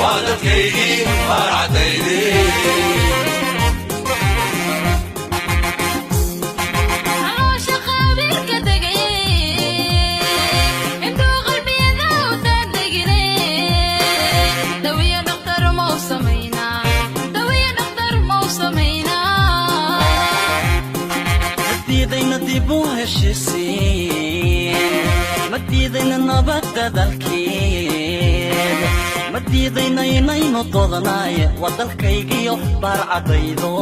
Waa dalkaygii, baarcadaydii. Caloosha qaabilka degay intuu qalbiyada u daadegine, dawiyo dhaqtar mau samaynaa, dawiyo dhaqtar mau samaynaa. Ma diidayna dib u heshiisiin, ma diidayna nabadda dalkeed, ma diidayna inaynu doodanaye, waa dalkaygiyo baarcadaydo.